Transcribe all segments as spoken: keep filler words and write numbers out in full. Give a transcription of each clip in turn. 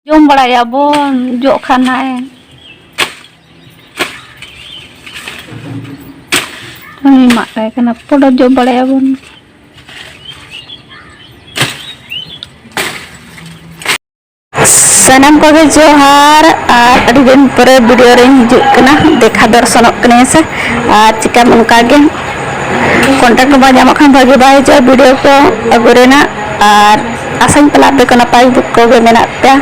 ᱡᱚᱢ ᱵᱟᱲᱟᱭᱟᱵᱚᱱ, ᱡᱚᱜ ᱠᱷᱟᱱ ᱦᱟᱸᱜ ᱮ᱾ ᱩᱱᱤ ᱢᱟᱜ ᱠᱟᱭ ᱠᱟᱱᱟ, ᱯᱚᱴᱚᱞ ᱡᱚᱢ ᱵᱟᱲᱟᱭᱟᱵᱚᱱ᱾ ᱥᱟᱱᱟᱢ ᱠᱚᱜᱮ ᱡᱚᱦᱟᱨ, ᱟᱨ ᱟᱹᱰᱤ ᱫᱤᱱ ᱯᱚᱨᱮ ᱵᱷᱤᱰᱤᱭᱳ ᱨᱤᱧ ᱦᱤᱡᱩᱜ ᱠᱟᱱᱟ, ᱫᱮᱠᱷᱟ ᱫᱚᱨᱥᱚᱱᱚᱜ ᱠᱟᱹᱱᱟᱹᱧ ᱥᱮ᱾ ᱟᱨ ᱪᱤᱠᱟᱹᱢ ᱚᱱᱠᱟ ᱜᱮ ᱠᱚᱱᱴᱟᱠᱴ ᱠᱚ ᱵᱟᱭ ᱧᱟᱢᱚᱜ ᱠᱷᱟᱱ ᱵᱷᱟᱹᱜᱤ ᱵᱟᱭ ᱦᱤᱡᱩᱜᱼᱟ ᱵᱷᱤᱰᱤᱭᱳ ᱠᱚ ᱟᱹᱜᱩ ᱨᱮᱱᱟᱜ᱾ ᱟᱨ ᱟᱥᱟᱧ ᱯᱟᱞᱮ ᱟᱯᱮ ᱠᱚ ᱱᱟᱯᱟᱭ ᱠᱚᱜᱮ ᱢᱮᱱᱟᱜ ᱯᱮᱭᱟ,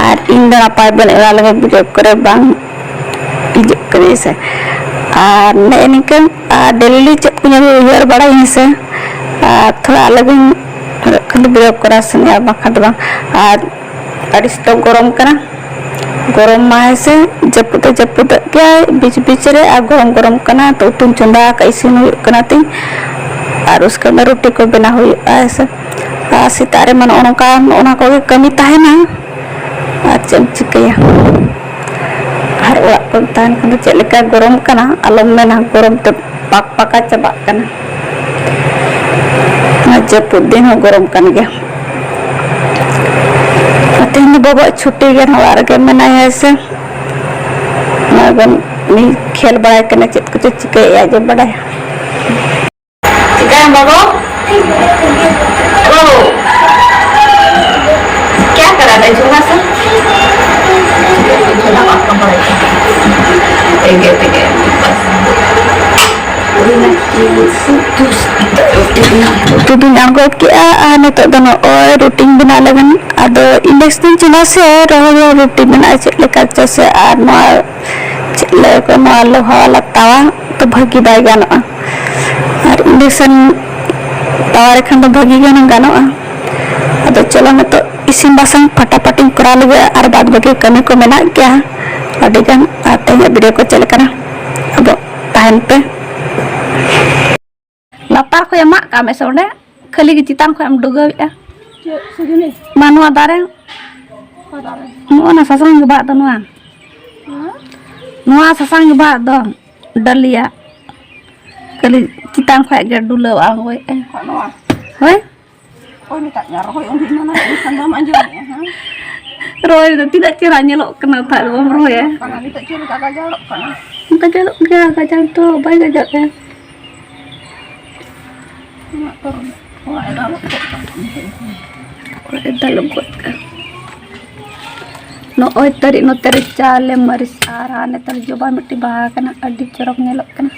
ᱟᱨ ᱤᱧ ᱫᱚ ᱱᱟᱯᱟᱭ ᱵᱟᱹᱱᱩᱧ, ᱚᱱᱟ ᱞᱟᱹᱜᱤᱫ ᱵᱷᱤᱰᱤᱭᱳ ᱠᱚᱨᱮ ᱵᱟᱝ ᱦᱤᱡᱩᱜ ᱠᱟᱹᱱᱟᱹᱧ ᱥᱮ᱾ ᱟᱨ ᱱᱮᱜᱼᱮ ᱱᱤᱝᱠᱟᱹ, ᱟᱨ ᱰᱮᱞᱤ ᱪᱮᱫ ᱠᱚ ᱧᱮᱞ ᱩᱭᱦᱟᱹᱨ ᱵᱟᱲᱟᱭᱟᱹᱧ ᱥᱮ, ᱟᱨ ᱛᱷᱚᱲᱟ ᱟᱞᱮ ᱜᱮᱧ ᱠᱷᱟᱹᱞᱤ ᱵᱷᱤᱰᱤᱭᱳ ᱠᱚᱨᱟᱣ ᱥᱟᱱᱟᱧᱟ, ᱵᱟᱝᱠᱷᱟᱱ ᱫᱚ ᱵᱟᱝ᱾ ᱟᱨ ᱟᱹᱰᱤ ᱥᱚᱠᱛᱚ ᱜᱚᱨᱚᱢ ᱠᱟᱱᱟ, ᱜᱚᱨᱚᱢ ᱢᱟ ᱦᱮᱸ ᱥᱮ, ᱡᱟᱹᱯᱩᱫ ᱫᱚ ᱡᱟᱹᱯᱩᱫᱮᱫ ᱜᱮᱭᱟᱭ ᱵᱤᱪ ᱵᱤᱪ ᱨᱮ, ᱟᱨ ᱜᱚᱨᱚᱢ ᱜᱚᱨᱚᱢ ᱠᱟᱱᱟ᱾ ᱛᱚ ᱩᱛᱩᱧ ᱪᱚᱸᱫᱟ ᱟᱠᱟᱫ, ᱤᱥᱤᱱ ᱦᱩᱭᱩᱜ ᱠᱟᱱᱟ ᱛᱤᱧ, ᱟᱨ ᱩᱥᱠᱮ ᱵᱟᱫ ᱨᱩᱴᱤ ᱠᱚ ᱵᱮᱱᱟᱣ ᱦᱩᱭᱩᱜᱼᱟ ᱦᱮᱸ ᱥᱮ᱾ ᱟᱨ ᱥᱮᱛᱟᱜ ᱨᱮ ᱢᱟ ᱱᱚᱜᱼᱚ ᱱᱚᱝᱠᱟ, ᱱᱚᱜᱼᱚ ᱱᱚᱣᱟ ᱠᱚᱜᱮ ᱠᱟᱹᱢᱤ ᱛᱟᱦᱮᱱᱟ᱾ ᱟᱨ ᱪᱮᱫ ᱮᱢ ᱪᱤᱠᱟᱹᱭᱟ? ᱟᱨ ᱚᱲᱟᱜ ᱠᱚᱨᱮ ᱛᱟᱦᱮᱱ ᱠᱷᱟᱱ ᱫᱚ ᱪᱮᱫ ᱞᱮᱠᱟ ᱜᱚᱨᱚᱢ ᱠᱟᱱᱟ, ᱟᱞᱚᱢ ᱢᱮᱱᱟ, ᱜᱚᱨᱚᱢ ᱛᱮ ᱯᱟᱠ ᱯᱟᱠᱟ ᱪᱟᱵᱟᱜ ᱠᱟᱱᱟ᱾ ᱟᱨ ᱡᱟᱹᱯᱩᱫ ᱫᱤᱱ ᱦᱚᱸ ᱜᱚᱨᱚᱢ ᱠᱟᱱ ᱜᱮᱭᱟ᱾ ᱟᱨ ᱛᱮᱦᱮᱧ ᱫᱚ ᱵᱟᱵᱟᱣᱟᱜ ᱪᱷᱩᱴᱤ ᱜᱮ, ᱚᱲᱟᱜ ᱨᱮᱜᱮ ᱢᱮᱱᱟᱭᱟ ᱥᱮ᱾ ᱱᱚᱜᱼᱚᱭ ᱵᱚᱱ, ᱩᱱᱤ ᱠᱷᱮᱞ ᱵᱟᱲᱟᱭ ᱠᱟᱱᱟ, ᱪᱮᱫ ᱠᱚᱪᱚ ᱪᱤᱠᱟᱹᱭᱮᱫᱼᱟ, ᱟᱡ ᱮ ᱵᱟᱰᱟᱭᱟ᱾ ᱪᱤᱠᱟᱹᱭᱟᱢ ᱵᱟᱹᱵᱩ? ᱳ, क्या कर रहा है झूला से? झूला पापा को लेके। ठीक है, ठीक है, बस। ᱩᱛᱩ ᱫᱩᱧ ᱟᱬᱜᱚ ᱠᱮᱜᱼᱟ ᱟᱨ ᱱᱤᱛᱚᱜ ᱫᱚ ᱱᱚᱜᱼᱚᱭ ᱨᱩᱴᱤᱧ ᱵᱮᱱᱟᱣ ᱞᱟᱹᱜᱤᱫ᱾ ᱟᱫᱚ induction ᱪᱩᱞᱦᱟᱹ ᱥᱮ ᱨᱚᱦᱚᱲ ᱨᱚᱦᱚᱲ ᱨᱩᱴᱤ ᱵᱮᱱᱟᱣ ᱪᱮᱫ ᱞᱮᱠᱟ ᱪᱚ ᱥᱮ, ᱟᱨ ᱱᱚᱣᱟ ᱪᱮᱫ ᱞᱟᱹᱭ ᱟᱠᱚ, ᱱᱚᱣᱟ ᱞᱳᱦᱟ ᱣᱟᱞᱟ ᱛᱟᱣᱟ ᱫᱚ ᱵᱷᱟᱹᱜᱤ ᱵᱟᱭ ᱜᱟᱱᱚᱜᱼᱟ, ᱟᱨ induction ᱛᱟᱣᱟ ᱨᱮᱠᱷᱟᱱ ᱫᱚ ᱵᱷᱟᱹᱜᱤ ᱜᱮ ᱦᱩᱱᱟᱹᱝ ᱜᱟᱱᱚᱜᱼᱟ᱾ ᱟᱫᱚ ᱪᱚᱞᱚ ᱱᱤᱛᱚᱜ ᱤᱥᱤᱱ ᱵᱟᱥᱟᱝ ᱯᱷᱟᱴᱟᱯᱷᱟᱴᱤᱧ ᱠᱚᱨᱟᱣ ᱞᱮᱜᱮ, ᱟᱨ ᱵᱟᱫ ᱵᱟᱹᱠᱤ ᱠᱟᱹᱢᱤ ᱠᱚ ᱢᱮᱱᱟᱜ ᱜᱮᱭᱟ ᱟᱹᱰᱤ ᱜᱟᱱ᱾ ᱟᱨ ᱛᱮᱦᱮᱧᱟᱜ ᱵᱷᱤᱰᱤᱭᱳ ᱠᱚ ᱪᱮᱫ ᱞᱮᱠᱟᱱᱟ, ᱟᱫᱚ ᱛᱟᱦᱮᱱ ᱯᱮ᱾ ᱞᱟᱛᱟᱨ ᱠᱷᱚᱱ ᱮᱢᱟᱜ ᱠᱟᱜ ᱢᱮ ᱥᱮ ᱚᱸᱰᱮ, ᱠᱷᱟᱹᱞᱤ ᱜᱮ ᱪᱮᱛᱟᱱ ᱠᱷᱚᱱ ᱮᱢ ᱰᱩᱜᱟᱹᱣᱮᱫᱼᱟ᱾ ᱪᱮᱫ ᱥᱩᱡᱱᱤ? ᱢᱟ ᱱᱚᱣᱟ ᱫᱟᱨᱮ, ᱚᱠᱟ ᱫᱟᱨᱮ? ᱱᱚᱜᱼᱚ ᱱᱟ ᱥᱟᱥᱟᱝ ᱜᱮ ᱵᱟᱦᱟᱜ ᱫᱚ ᱱᱚᱣᱟ᱾ ᱦᱮᱸ? ᱱᱚᱣᱟ ᱥᱟᱥᱟᱝ ᱜᱮ ᱵᱟᱦᱟᱜ ᱫᱚ, ᱰᱟᱹᱞᱤᱭᱟ᱾ ᱠᱷᱟᱹᱞᱤ ᱪᱮᱛᱟᱱ ᱠᱷᱚᱱ ᱜᱮ ᱰᱩᱞᱟᱹᱣ ᱟᱬᱜᱚᱭᱮᱫᱼᱟ᱾ ᱱᱚᱣᱟ? ᱦᱳᱭ᱾ ᱚᱠᱚᱭ ᱢᱮᱛᱟᱜ ᱢᱮᱭᱟ ᱨᱚᱦᱚᱭ? ᱩᱱᱫᱤᱱ ᱢᱟ ᱱᱟᱦᱟᱜ ᱮᱱᱠᱷᱟᱱ ᱫᱚᱢ ᱟᱸᱡᱚᱢᱮᱫᱼᱟ, ᱦᱮᱸ? ᱨᱚᱦᱚᱭ ᱫᱚ ᱛᱤᱱᱟᱹᱜ ᱪᱮᱦᱨᱟ ᱧᱮᱞᱚᱜ ᱠᱟᱱᱟ, ᱛᱟᱦᱞᱮ ᱵᱟᱢ ᱨᱚᱦᱚᱭᱟ? ᱵᱟᱝᱟ, ᱱᱤᱛᱚᱜ ᱪᱮᱫ ᱞᱮᱠᱟ ᱜᱟᱡᱟᱲᱚᱜ ᱠᱟᱱᱟ? ᱜᱟᱡᱟᱲᱚᱜ ᱜᱮᱭᱟ, ᱜᱟᱡᱟᱲ ᱫᱚ ᱵᱟᱭ ᱜᱟᱡᱟᱲ ᱜᱮᱭᱟ᱾ ᱚᱲᱟᱜ ᱮ ᱫᱟᱞᱚᱵ ᱜᱚᱫ ᱠᱟᱜ᱾ ᱚᱲᱟᱜ ᱮ ᱫᱟᱞᱚᱵ ᱜᱚᱫ ᱠᱟᱜ᱾ ᱱᱚᱜᱼᱚᱭ ᱛᱟᱹᱨᱤᱡ ᱱᱚᱛᱮ ᱨᱮ ᱪᱟᱣᱞᱮ ᱢᱟᱹᱨᱤᱪ ᱟᱨ ᱱᱮᱛᱟᱨ ᱡᱚᱵᱟ ᱢᱤᱫᱴᱤᱡ ᱵᱟᱦᱟ ᱠᱟᱱᱟ, ᱟᱹᱰᱤ ᱪᱚᱨᱚᱠ ᱧᱮᱞᱚᱜ ᱠᱟᱱᱟ᱾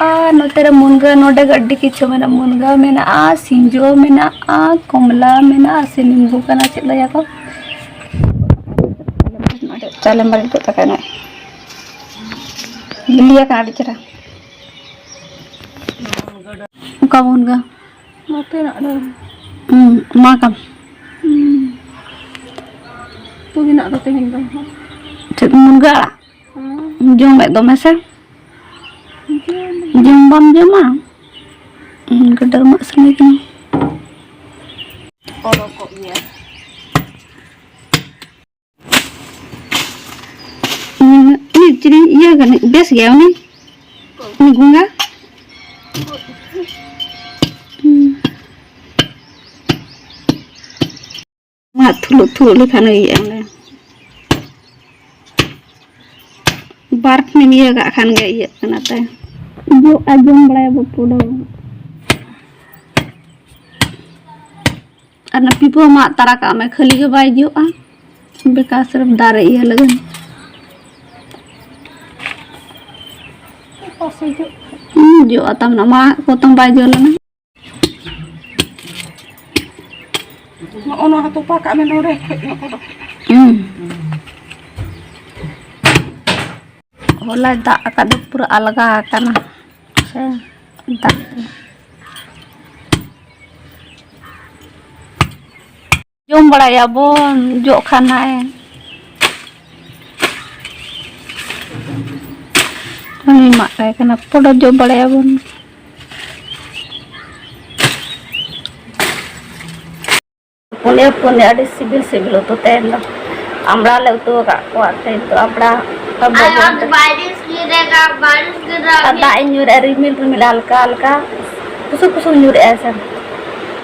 ᱟᱨ ᱱᱚᱛᱮ ᱨᱮ ᱢᱩᱱᱜᱟᱹ, ᱱᱚᱰᱮ ᱜᱮ ᱟᱹᱰᱤ ᱠᱤᱪᱷᱩ ᱢᱮᱱᱟᱜᱼᱟ, ᱢᱩᱱᱜᱟᱹ ᱢᱮᱱᱟᱜᱼᱟ, ᱥᱤᱸᱡᱳ ᱢᱮᱱᱟᱜᱼᱟ, ᱠᱚᱢᱞᱟ ᱢᱮᱱᱟᱜᱼᱟ, ᱥᱮ ᱱᱤᱢᱵᱩ ᱠᱟᱱᱟ, ᱪᱮᱫ ᱞᱟᱹᱭᱟᱠᱚ᱾ ᱪᱟᱣᱞᱮ ᱢᱟᱹᱨᱤᱪ ᱜᱚᱫ ᱟᱠᱟᱱᱟ, ᱵᱤᱞᱤ ᱟᱠᱟᱱᱟ ᱟᱹᱰᱤ ᱪᱮᱦᱨᱟ᱾ ᱚᱠᱟ ᱢᱩᱱᱜᱟᱹ? ᱱᱚᱛᱮᱱᱟᱜ ᱫᱚ᱾ ᱦᱩᱸ, ᱮᱢᱟ ᱠᱟᱢ᱾ ᱦᱩᱸ᱾ ᱩᱛᱩ ᱢᱮᱱᱟᱜ ᱫᱚ ᱛᱮᱦᱮᱧ ᱫᱚ᱾ ᱪᱮᱫ ᱢᱩᱱᱜᱟᱹ ᱟᱲᱟᱜ? ᱦᱩᱸ᱾ ᱡᱚᱢᱮᱫ ᱫᱚᱢᱮ ᱥᱮ? ᱡᱚᱢ᱾ ᱡᱚᱢ ᱵᱟᱢ ᱡᱚᱢᱟ? ᱦᱩᱸ, ᱜᱟᱹᱰᱟᱹᱨ ᱢᱟᱜ ᱥᱟᱱᱟ ᱠᱟᱱᱟ᱾ ᱚᱰᱚᱠᱚᱜ ᱜᱮᱭᱟ᱾ ᱩᱱᱤ ᱪᱤᱞᱤ ᱤᱭᱟᱹ ᱠᱟᱱᱟᱭ, ᱵᱮᱥ ᱜᱮᱭᱟ ᱩᱱᱤ, ᱩᱱᱤ ᱜᱚᱸᱜᱟ᱾ ᱦᱩᱸ᱾ ᱢᱟᱜ ᱛᱷᱩᱞᱩᱜ ᱛᱷᱩᱞᱩᱜ ᱞᱮᱠᱷᱟᱱ ᱜᱮ ᱤᱭᱟᱹᱜᱼᱟ ᱚᱸᱰᱮ᱾ ᱵᱟᱨ ᱴᱷᱮᱱᱮᱢ ᱤᱭᱟᱹ ᱠᱟᱜ ᱠᱷᱟᱱ ᱜᱮ ᱤᱭᱟᱹᱜ ᱠᱟᱱᱟ ᱛᱟᱭ᱾ ᱡᱚᱜᱼᱟ, ᱡᱚᱢ ᱵᱟᱲᱟᱭᱟ ᱵᱟᱹᱯᱩ ᱫᱚ᱾ ᱟᱨ ᱚᱱᱟ ᱯᱤᱯᱟᱹ ᱢᱟᱜ ᱛᱟᱨᱟ ᱠᱟᱜ ᱢᱮ, ᱠᱷᱟᱹᱞᱤ ᱜᱮ ᱵᱟᱭ ᱡᱚᱜᱼᱟ, ᱵᱮᱠᱟᱨ ᱥᱤᱨᱯ ᱫᱟᱨᱮ ᱤᱭᱟᱹ ᱞᱟᱹᱜᱤᱫ᱾ ᱚᱠᱟ ᱥᱮᱫ ᱡᱚᱜ? ᱦᱩᱸ, ᱡᱚᱜᱼᱟ ᱛᱟᱢ ᱱᱟ, ᱢᱟᱜ ᱠᱚᱛᱟᱢ ᱵᱟᱭ ᱡᱚ ᱞᱮᱱᱟ᱾ ᱱᱚᱜᱼᱚ ᱱᱚᱣᱟ ᱦᱚᱸ ᱛᱚᱯᱟ ᱠᱟᱜ ᱢᱮ ᱱᱚᱰᱮ ᱠᱷᱚᱡ ᱱᱚᱜᱼᱚ ᱫᱚ᱾ ᱦᱩᱸ᱾ ᱦᱚᱞᱟᱭ ᱫᱟᱜ ᱟᱠᱟᱫ ᱫᱚ ᱯᱩᱨᱟᱹ ᱟᱞᱜᱟ ᱟᱠᱟᱱᱟ ᱥᱮ ᱫᱟᱜ ᱛᱮ᱾ ᱡᱚᱢ ᱵᱟᱲᱟᱭᱟᱵᱚᱱ ᱡᱚᱜ ᱠᱷᱟᱱ ᱱᱟᱭ᱾ ᱩᱱᱤ ᱢᱟᱜ ᱠᱟᱭ ᱠᱟᱱᱟ, ᱯᱚᱴᱚᱞ ᱡᱚᱢ ᱵᱟᱲᱟᱭᱟᱵᱚᱱ᱾ ᱯᱩᱱᱭᱟᱹ ᱯᱩᱱᱭᱟᱹ ᱟᱹᱰᱤ ᱥᱤᱵᱤᱞ ᱥᱤᱵᱤᱞ ᱩᱛᱩ ᱛᱮᱦᱮᱧ ᱫᱚ᱾ ᱟᱢᱲᱟ ᱞᱮ ᱩᱛᱩ ᱟᱠᱟᱫ ᱠᱚᱣᱟ ᱛᱮᱦᱮᱧ ᱫᱚ, ᱟᱢᱲᱟ᱾ ᱟᱨ ᱟᱢ ᱵᱟᱹᱨᱤᱥ ᱜᱤᱨᱟᱹᱜᱟ, ᱵᱟᱹᱨᱤᱥ ᱜᱤᱨᱟᱹᱜᱟ᱾ ᱟᱨ ᱫᱟᱜ ᱤᱧ ᱧᱩᱨᱮᱜᱼᱟ, ᱨᱤᱢᱤᱞ ᱨᱤᱢᱤᱞ ᱦᱟᱞᱠᱟ ᱦᱟᱞᱠᱟ ᱠᱩᱥᱩᱢ ᱠᱩᱥᱩᱢ ᱧᱩᱨᱮᱜᱼᱟ ᱥᱮ᱾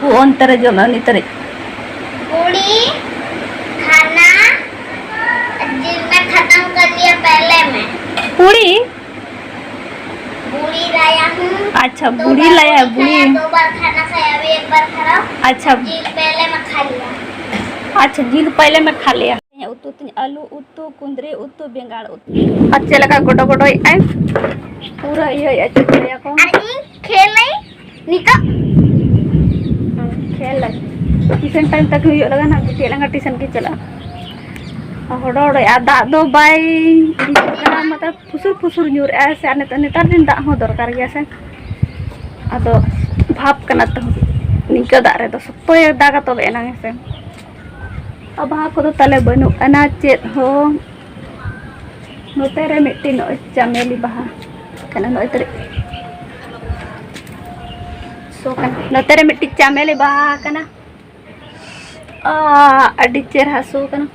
ᱩᱱᱠᱩ ᱚᱱᱛᱮ ᱨᱮ ᱡᱚᱢ ᱩᱱᱤ ᱛᱟᱹᱨᱤᱡ᱾ ᱠᱩᱲᱤ ᱠᱷᱟᱱᱟ पूरी। बूढ़ी लाया हूँ। अच्छा, तो बूढ़ी लाया है, बूढ़ी। खाया, दो बार खाना खाया, अभी एक बार खा रहा हूँ। अच्छा। जिल पहले मैं खा लिया। अच्छा, जिल पहले मैं खा लिया। ᱩᱛᱩ ᱛᱤᱧ ᱟᱹᱞᱩ ᱩᱛᱩ, ᱠᱩᱸᱫᱽᱨᱤ ᱩᱛᱩ, ᱵᱮᱸᱜᱟᱲ ᱩᱛᱩ᱾ ᱟᱨ ᱪᱮᱫ ᱞᱮᱠᱟ ᱜᱚᱰᱚ ᱜᱚᱰᱚᱭᱮᱫ ᱟᱭ, ᱯᱩᱨᱟᱹ ᱤᱭᱟᱹᱭᱮᱫ ᱟᱭ, ᱪᱮᱫ ᱠᱚ ᱞᱟᱹᱭᱟ ᱠᱚ? ᱟᱨ ᱤᱧ ᱠᱷᱮᱞᱟᱹᱧ ᱱᱤᱛᱚᱜ᱾ ᱠᱷᱮᱞ ᱞᱟᱹᱜᱤᱫ ᱴᱤᱭᱩᱥᱚᱱ ᱴᱟᱭᱤᱢ ᱛᱟᱠᱚ ᱦᱩᱭᱩᱜ ᱞᱟᱜᱟ ᱱᱟᱜ, ᱜᱤᱛᱤᱡ ᱞᱟᱸᱜᱟ ᱴᱤᱭᱩᱥᱚᱱ ᱠᱤᱱ ᱪᱟᱞᱟᱜᱼᱟ᱾ ᱦᱚᱰᱚ ᱦᱚᱰᱚᱭᱮᱫᱼᱟ, ᱫᱟᱜ ᱫᱚ ᱵᱟᱭ ᱦᱤᱡᱩᱜ ᱠᱟᱱᱟ, ᱢᱚᱛᱞᱚᱵ ᱯᱷᱩᱥᱩᱨ ᱯᱷᱩᱥᱩᱨ ᱧᱩᱨᱮᱜᱼᱟᱭ ᱥᱮ᱾ ᱟᱨ ᱱᱮᱛᱟᱨ, ᱱᱮᱛᱟᱨ ᱫᱤᱱ ᱫᱟᱜ ᱦᱚᱸ ᱫᱚᱨᱠᱟᱨ ᱜᱮᱭᱟ ᱥᱮ᱾ ᱟᱫᱚ ᱵᱷᱟᱵᱽ ᱠᱟᱱᱟ ᱛᱚ, ᱱᱤᱝᱠᱟᱹ ᱫᱟᱜ ᱨᱮᱫᱚ ᱥᱚᱠᱛᱚᱭ ᱫᱟᱜᱟ ᱛᱚᱵᱮ ᱮᱱᱟᱝ ᱦᱮᱸ ᱥᱮ᱾ ᱟᱨ ᱵᱟᱦᱟ ᱠᱚᱫᱚ ᱛᱟᱞᱮ ᱵᱟᱹᱱᱩᱜ ᱟᱱᱟ ᱪᱮᱫ ᱦᱚᱸ᱾ ᱱᱚᱛᱮ ᱨᱮ ᱢᱤᱫᱴᱤᱡ ᱱᱚᱜᱼᱚᱭ ᱪᱟᱢᱮᱞᱤ ᱵᱟᱦᱟ ᱠᱟᱱᱟ, ᱱᱚᱜᱼᱚᱭ ᱛᱟᱹᱨᱤᱡ ᱥᱚ ᱠᱟᱱᱟ᱾ ᱱᱚᱛᱮ ᱨᱮ ᱢᱤᱫᱴᱤᱡ ᱪᱟᱢᱮᱞᱤ ᱵᱟᱦᱟ ᱠᱟᱱᱟ᱾ ᱟ, ᱟᱹᱰᱤ ᱪᱮᱦᱨᱟ ᱥᱚ ᱠᱟᱱᱟ᱾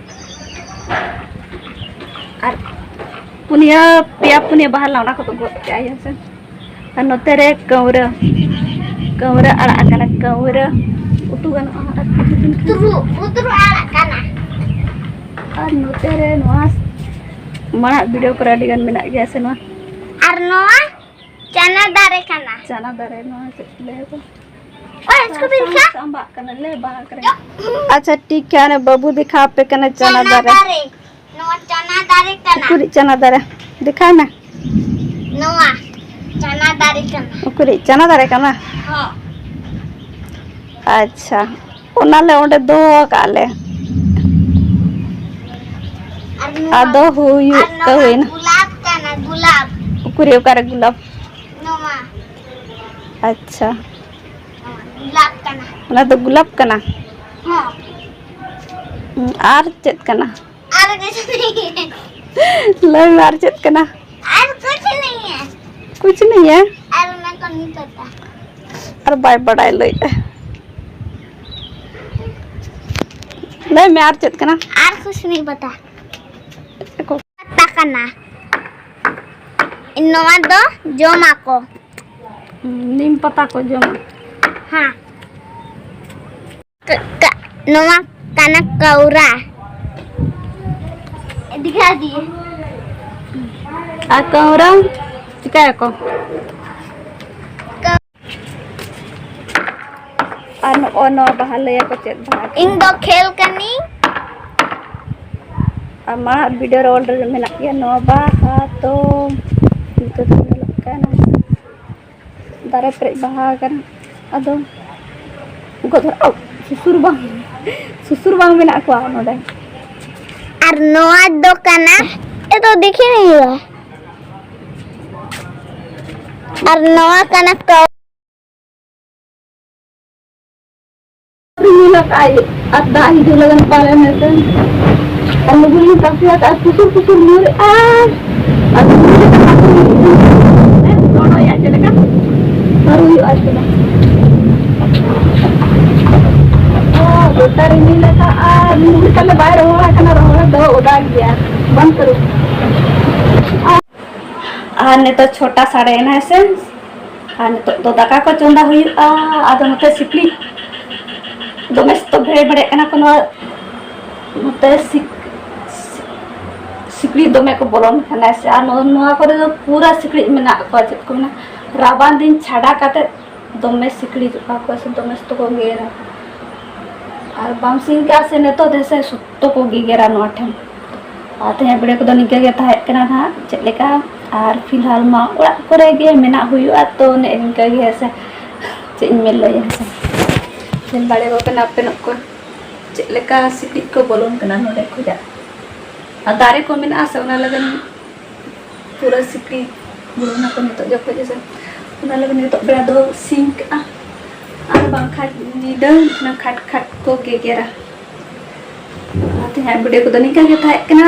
ᱟᱨ ᱯᱩᱱᱭᱟᱹ, ᱯᱮᱭᱟ ᱯᱩᱱᱭᱟᱹ ᱵᱟᱦᱟ ᱞᱮᱱᱟ, ᱚᱱᱟ ᱠᱚᱫᱚ ᱜᱚᱫ ᱠᱮᱜᱼᱟᱭ ᱦᱮᱸ ᱥᱮ᱾ ᱟᱨ ᱱᱚᱛᱮ ᱨᱮ ᱠᱟᱹᱣᱨᱟᱹ, ᱠᱟᱹᱣᱨᱟᱹ ᱟᱲᱟᱜ ᱟᱠᱟᱱᱟ, ᱠᱟᱹᱣᱨᱟᱹ ᱩᱛᱩ ᱜᱟᱱᱚᱜᱼᱟ᱾ ᱟᱨ ᱩᱛᱨᱩ, ᱩᱛᱨᱩ ᱟᱲᱟᱜ ᱠᱟᱱᱟ᱾ ᱟᱨ ᱱᱚᱛᱮ ᱨᱮ ᱱᱚᱣᱟ ᱢᱟᱲᱟᱜ ᱵᱷᱤᱰᱤᱭᱳ ᱠᱚᱨᱮ ᱟᱹᱰᱤ ᱜᱟᱱ ᱢᱮᱱᱟᱜ ᱜᱮᱭᱟ ᱥᱮ ᱱᱚᱣᱟ᱾ ᱟᱨ ᱱᱚᱣᱟ ᱪᱟᱱᱟ ᱫᱟᱨᱮ ᱠᱟᱱᱟ᱾ ᱪᱟᱱᱟ ᱫᱟᱨᱮ, ᱱᱚᱣᱟ ᱪᱮᱫ ᱠᱚ ᱞᱟᱹᱭᱟ ᱠᱚ? ᱳᱭ, ᱤᱥᱠᱩ ᱵᱷᱤ ᱫᱤᱠᱷᱟ᱾ ᱥᱟᱢᱵᱟᱜ ᱠᱟᱱᱟ, ᱞᱮ ᱵᱟᱦᱟ ᱠᱟᱱᱟ᱾ ᱟᱪᱪᱷᱟ, ᱴᱷᱤᱠ ᱜᱮᱭᱟ, ᱚᱱᱮ ᱵᱟᱹᱵᱩ ᱫᱮᱠᱷᱟᱣ ᱟᱯᱮ ᱠᱟᱱᱟ ᱪᱟᱱᱟ ᱪᱟᱱᱟ ᱫᱟᱨᱮ᱾ ᱫᱟᱨᱮ᱾ ᱱᱚᱣᱟ ᱪᱟᱱᱟ ᱫᱟᱨᱮ ᱠᱟᱱᱟ᱾ ᱩᱠᱩᱨᱤᱡ ᱪᱟᱱᱟ ᱫᱟᱨᱮ? ᱫᱮᱠᱷᱟᱣ ᱢᱮ᱾ ᱱᱚᱣᱟ ᱪᱟᱱᱟ ᱫᱟᱨᱮ ᱠᱟᱱᱟ᱾ ᱩᱠᱩᱨᱤᱡ ᱪᱟᱱᱟ ᱫᱟᱨᱮ ᱠᱟᱱᱟ? ᱦᱚᱸ᱾ ᱟᱪᱪᱷᱟ, ᱚᱱᱟ ᱞᱮ ᱚᱸᱰᱮ ᱫᱚᱦᱚ ᱟᱠᱟᱫ ᱞᱮ᱾ ᱟᱨ ᱱᱚᱣᱟ, ᱟᱫᱚ ᱦᱩᱭᱩᱜ ᱟᱨ ᱱᱚᱣᱟ ᱠᱟᱹᱣᱤᱱ᱾ ᱜᱩᱞᱟᱵ ᱠᱟᱱᱟ, ᱜᱩᱞᱟᱵ᱾ ᱩᱠᱩᱨᱤᱡ ᱚᱠᱟᱨᱮ ᱜᱩᱞᱟᱵ? ᱱᱚᱣᱟ᱾ ᱟᱪᱪᱷᱟ᱾ ᱱᱚᱣᱟ ᱜᱩᱞᱟᱵ ᱠᱟᱱᱟ᱾ ᱚᱱᱟ ᱫᱚ ᱜᱩᱞᱟᱵ ᱠᱟᱱᱟ? ᱦᱚᱸ᱾ ᱦᱩᱸ, ᱟᱨ ᱪᱮᱫ ᱠᱟᱱᱟ? ᱟᱨ ᱠᱩᱪᱷ ᱱᱟᱦᱤᱸ ᱦᱮ᱾ ᱞᱟᱹᱭ ᱢᱮ, ᱟᱨ ᱪᱮᱫ ᱠᱟᱱᱟ? ᱟᱨ ᱠᱩᱪᱷ ᱱᱟᱦᱤᱸ ᱦᱮ᱾ ᱠᱩᱪᱷ ᱱᱟᱦᱤᱸ ᱦᱮ? ᱟᱨ ᱚᱱᱟ ᱠᱚ ᱱᱤᱛᱚᱜ ᱫᱚ᱾ ᱟᱨ ᱵᱟᱭ ᱵᱟᱰᱟᱭ ᱞᱟᱹᱭᱮᱫᱼᱟ᱾ ᱞᱟᱹᱭ ᱢᱮ, ᱟᱨ ᱪᱮᱫ ᱠᱟᱱᱟ? ᱟᱨ ᱠᱩᱪᱷ ᱱᱟᱦᱤᱸ ᱯᱟᱛᱟ᱾ ᱯᱟᱛᱟ ᱠᱟᱱᱟ᱾ ᱱᱚᱣᱟ ᱫᱚ ᱡᱚᱢᱟᱠᱚ᱾ ᱱᱤᱢ ᱯᱟᱛᱟ ᱠᱚ ᱡᱚᱢᱟ᱾ ᱦᱮᱸ᱾ ᱠᱟ-, ᱠᱟ-, ᱱᱚᱣᱟ ᱠᱟᱱᱟ ᱠᱟᱹᱣᱨᱟ᱾ ᱫᱤᱠᱷᱟ ᱫᱤᱭᱮ᱾ ᱟᱨ ᱠᱟᱹᱣᱨᱟᱹ ᱪᱤᱠᱟᱹᱭᱟᱠᱚ? ᱟᱨ ᱱᱚᱜᱼᱚ ᱱᱚᱣᱟ ᱵᱟᱦᱟ ᱞᱟᱹᱭᱟᱠᱚ ᱪᱮᱫ ᱵᱟᱦᱟ? ᱤᱧ ᱫᱚ ᱠᱷᱮᱞ ᱠᱟᱹᱱᱟᱹᱧ᱾ ᱟᱨ ᱢᱟᱲᱟᱝ ᱵᱷᱤᱰᱤᱭᱳ ᱨᱮ ᱚᱞᱨᱮᱰᱤ ᱢᱮᱱᱟᱜ ᱜᱮᱭᱟ ᱱᱚᱣᱟ ᱵᱟᱦᱟ ᱫᱚ᱾ ᱱᱤᱛᱚᱜ ᱫᱚ ᱧᱮᱞᱚᱜ ᱠᱟᱱᱟ ᱫᱟᱨᱮ ᱯᱮᱨᱮᱡ ᱵᱟᱦᱟ ᱠᱟᱱᱟ᱾ ᱟᱫᱚ ᱜᱚᱫ ᱦᱚᱲ, ᱟᱣ, ᱥᱩᱥᱩᱨ ᱵᱟᱝ, ᱥᱩᱥᱩᱨ ᱵᱟᱝ ᱢᱮᱱᱟᱜ ᱠᱚᱣᱟ ᱱᱚᱰᱮ᱾ ᱟᱨ ᱱᱚᱣᱟ ᱫᱚ ᱠᱟᱱᱟ, ᱮ ᱫᱚ ᱫᱮᱠᱷᱮ ᱱᱟᱦᱤ ᱦᱩᱭᱩᱜᱼᱟ᱾ ᱟᱨ ᱱᱚᱣᱟ ᱠᱟᱱᱟ ᱠᱟᱹᱣ- ᱨᱤᱢᱤᱞ ᱟᱠᱟᱫ ᱟᱭ, ᱟᱨ ᱫᱟᱜ ᱦᱤᱡᱩᱜ ᱞᱟᱹᱜᱤᱫ ᱯᱟᱞᱮᱱ ᱦᱮᱸᱥᱮ᱾ ᱟᱨ ᱞᱩᱜᱽᱲᱤ ᱞᱤᱧ ᱛᱟᱥᱮ ᱟᱠᱟᱫᱼᱟ, ᱥᱩᱥᱩᱨ ᱥᱩᱥᱩᱨ ᱧᱩᱨᱮᱜᱼᱟ᱾ ᱟᱨ ᱞᱩᱜᱽᱲᱤ ᱞᱤᱧ ᱛᱟᱥᱮ ᱟᱠᱟᱫᱼᱟ, ᱦᱮᱸ, ᱨᱚᱲᱚᱭᱟ ᱪᱮᱫ ᱞᱮᱠᱟ? ᱟᱨ ᱦᱩᱭᱩᱜᱼᱟ ᱪᱮᱫ ᱞᱮᱠᱟ? ᱚ, ᱜᱚᱴᱟ ᱨᱤᱢᱤᱞ ᱟᱠᱟᱫᱼᱟ, ᱞᱩᱜᱽᱲᱤ ᱛᱟᱞᱮ ᱵᱟᱭ ᱨᱚᱦᱚᱲ ᱟᱠᱟᱱᱟ, ᱨᱚᱦᱚᱲ ᱫᱚ ᱚᱫᱟ ᱜᱮᱭᱟ, ᱵᱟᱝ ᱥᱟᱹᱨᱩ᱾ ᱟᱨ ᱱᱤᱛᱚᱜ ᱪᱷᱚᱴᱟ ᱥᱟᱰᱮᱭᱮᱱᱟ ᱦᱮᱸᱥᱮ᱾ ᱟᱨ ᱱᱤᱛᱚᱜ ᱫᱚ ᱫᱟᱠᱟ ᱠᱚ ᱪᱚᱸᱫᱟ ᱦᱩᱭᱩᱜᱼᱟ᱾ ᱟᱫᱚ ᱱᱚᱛᱮ ᱥᱤᱠᱲᱤᱡ ᱫᱚᱢᱮ ᱥᱚᱠᱛᱚ ᱵᱷᱮᱲ ᱵᱷᱮᱲᱮᱜ ᱠᱟᱱᱟ ᱠᱚ ᱱᱚᱣᱟ, ᱱᱚᱛᱮ ᱥᱤᱠ-, ᱥᱤᱠᱲᱤᱡ ᱫᱚᱢᱮ ᱠᱚ ᱵᱚᱞᱚᱱ ᱠᱟᱱᱟ ᱥᱮ᱾ ᱟᱨ ᱱᱚ-, ᱱᱚᱣᱟ ᱠᱚᱨᱮ ᱫᱚ ᱯᱩᱨᱟᱹ ᱥᱤᱠᱲᱤᱡ ᱢᱮᱱᱟᱜ ᱠᱚᱣᱟ, ᱪᱮᱫ ᱠᱚ ᱢᱮᱱᱟ, ᱨᱟᱵᱟᱝ ᱫᱤᱱ ᱪᱷᱟᱰᱟ ᱠᱟᱛᱮ ᱫᱚᱢᱮ ᱥᱤᱠᱲᱤᱡ ᱚᱠᱟ ᱠᱚ ᱥᱮ ᱫᱚᱢᱮ ᱥᱚᱠᱛᱚ ᱠᱚ ᱜᱮᱜᱮᱨᱟ᱾ ᱟᱨ ᱵᱟᱢ ᱥᱤᱧ ᱠᱟᱜᱼᱟ ᱥᱮ ᱱᱤᱛᱚᱜ ᱫᱚ ᱥᱮ ᱥᱚᱠᱛᱚ ᱠᱚ ᱜᱮᱜᱮᱨᱟ ᱱᱚᱣᱟ ᱴᱷᱮᱱ᱾ ᱟᱨ ᱛᱮᱦᱮᱧᱟᱜ ᱵᱷᱤᱰᱤᱭᱳ ᱠᱚᱫᱚ ᱱᱤᱝᱠᱟᱹ ᱜᱮ ᱛᱟᱦᱮᱸ ᱠᱟᱱᱟ ᱱᱟᱦᱟᱜ, ᱪᱮᱫ ᱞᱮᱠᱟ᱾ ᱟᱨ ᱯᱷᱤᱞᱦᱟᱞ ᱢᱟ ᱚᱲᱟᱜ ᱠᱚᱨᱮ ᱜᱮ ᱢᱮᱱᱟᱜ ᱦᱩᱭᱩᱜᱼᱟ, ᱛᱚ ᱱᱮᱜᱼᱮ ᱱᱤᱝᱠᱟᱹ ᱜᱮ ᱦᱮᱸ ᱥᱮ᱾ ᱪᱮᱫ ᱤᱧ ᱢᱮᱱ ᱞᱟᱹᱭᱟ ᱦᱮᱸ ᱥᱮ᱾ ᱧᱮᱞ ᱫᱟᱲᱮᱭᱟᱠᱚ ᱠᱟᱱᱟ ᱟᱯᱮ ᱱᱚᱜ ᱠᱚ ᱪᱮᱫ ᱞᱮᱠᱟ ᱥᱤᱠᱲᱤᱡ ᱠᱚ ᱵᱚᱞᱚᱱ ᱠᱟᱱᱟ ᱱᱚᱰᱮ ᱠᱷᱚᱡᱟᱜ᱾ ᱟᱨ ᱫᱟᱨᱮ ᱠᱚ ᱢᱮᱱᱟᱜᱼᱟ ᱥᱮ, ᱚᱱᱟ ᱞᱟᱹᱜᱤᱫ ᱯᱩᱨᱟᱹ ᱥᱤᱠᱲᱤᱡ ᱵᱚᱞᱚᱱᱟ ᱠᱚ ᱱᱤᱛᱚᱜ ᱡᱚᱠᱷᱚᱡ ᱦᱮᱸ ᱥᱮ᱾ ᱚᱱᱟ ᱞᱟᱹᱜᱤᱫ ᱱᱤᱛᱚᱜ ᱵᱮᱲᱟ ᱫᱚ ᱥᱤᱧ ᱠᱟᱜᱼᱟ, ᱟᱨ ᱵᱟᱝᱠᱷᱟᱱ ᱧᱤᱫᱟᱹ ᱚᱱᱟ ᱠᱷᱟᱴ ᱠᱷᱟᱴ ᱠᱚ ᱜᱮᱜᱮᱨᱟ᱾ ᱟᱨ ᱛᱮᱦᱮᱧᱟᱜ ᱵᱷᱤᱰᱤᱭᱳ ᱠᱚᱫᱚ ᱱᱤᱝᱠᱟᱹ ᱜᱮ ᱛᱟᱦᱮᱸ ᱠᱟᱱᱟ᱾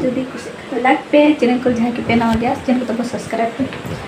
ᱡᱩᱫᱤ ᱠᱩᱥᱤᱜ ᱠᱷᱟᱱ ᱞᱟᱭᱤᱠ ᱯᱮ, ᱪᱮᱱᱮᱞ ᱠᱚ ᱡᱟᱦᱟᱸᱭ ᱠᱚᱯᱮ ᱱᱟᱣᱟ ᱜᱮᱭᱟ ᱪᱮᱱᱮᱞ ᱠᱚᱫᱚ ᱠᱚ ᱥᱟᱵᱥᱠᱨᱟᱭᱤᱵ ᱯᱮ᱾